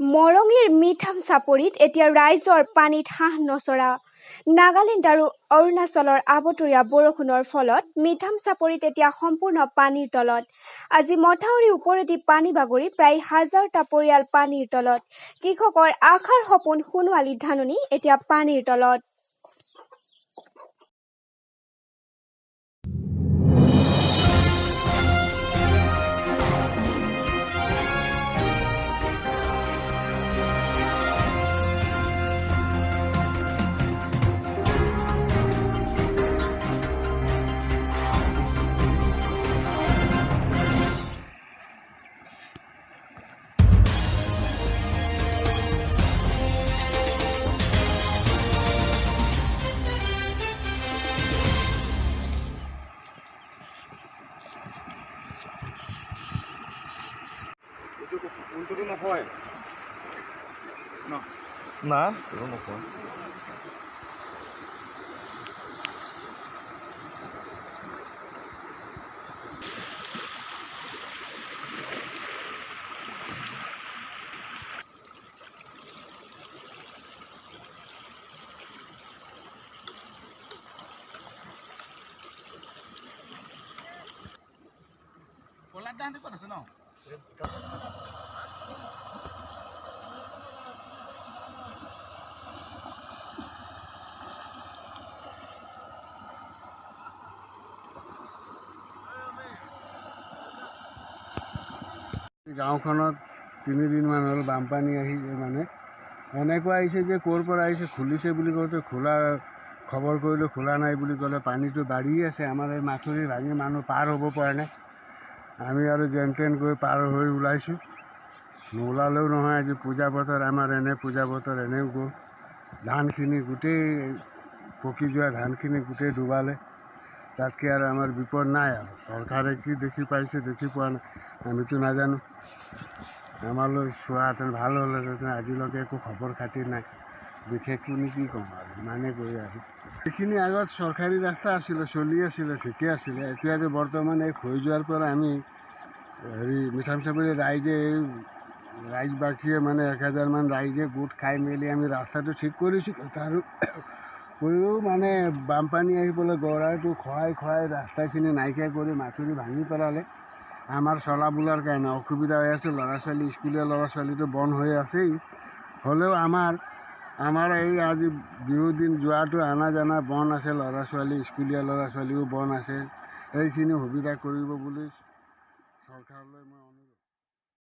মৰঙীৰ মিঠাম চাপৰিত এতিয়া ৰাইজৰ পানীত হাঁহ নচৰা। নাগালেণ্ড আৰু অৰুণাচলৰ আবতৰীয়া বৰষুণৰ ফলত মিঠাম চাপৰিত এতিয়া সম্পূৰ্ণ পানীৰ তলত। আজি মথাউৰি ওপৰেদি পানী বাগৰি প্ৰায় হাজাৰটা পৰিয়াল পানীৰ তলত। কৃষকৰ আশাৰ সপোন সোণোৱালী ধাননি এতিয়া পানীৰ তলত। নহয় না নহয়। ক'ত আছে ন? গাঁওখনত তিনিদিনমান হ'ল বানপানী আহি মানে এনেকুৱা আহিছে যে ক'ৰ পৰা আহিছে খুলিছে বুলি কওঁতে খোলা খবৰ কৰিলোঁ, খোলা নাই বুলি ক'লে। পানীটো বাঢ়ি আছে, আমাৰ এই মাথুৰি ভাঙি মানুহ পাৰ হ'ব পৰা নাই। আমি আৰু যেন তেন গৈ পাৰ হৈ ওলাইছোঁ, নোলালেও নহয়। আজি পূজা বতৰ, আমাৰ এনে পূজা বতৰ এনেও গ'ল। ধানখিনি গোটেই পকি যোৱা ধানখিনি গোটেই ডুবালে। তাতকৈ আৰু আমাৰ বিপদ নাই আৰু। চৰকাৰে কি দেখি পাইছে দেখি পোৱা নাই আমিতো নাজানো। আমালৈ চোৱাহেঁতেন ভাল হ'লহেঁতেন, আজিলৈকে একো খবৰ খাতি নাই। বিশেষকৈ কি ক'ম আৰু, ইমানেই কৈ আৰু। এইখিনি আগত চৰকাৰী ৰাস্তা আছিলে, চলি আছিলে, ঠিকে আছিলে। এতিয়া যে বৰ্তমান এই খৈ যোৱাৰ পৰা আমি হেৰি মিঠাম চাপৰি ৰাইজে, এই ৰাইজবাসীয়ে মানে 1000মান ৰাইজে গোট খাই মেলি আমি ৰাস্তাটো ঠিক কৰিছোঁ। তাৰ কৰিও মানে বানপানী আহি পেলাই গৰাটো খুৱাই খুৱাই ৰাস্তাখিনি নাইকিয়া কৰি মাথুৰি ভাঙি পেলালে। আমাৰ চলা বোলাৰ কাৰণে অসুবিধা হৈ আছে। ল'ৰা ছোৱালী, স্কুলীয়া ল'ৰা ছোৱালীটো বন্ধ হৈ আছেই, হ'লেও আমাৰ আমাৰ এই আজি বিহু দিন যোৱাটো আনা জানা বন্ধ আছে, ল'ৰা ছোৱালী স্কুলীয়া ল'ৰা ছোৱালীও বন্ধ আছে। এইখিনি সুবিধা কৰিব বুলি চৰকাৰলৈ মই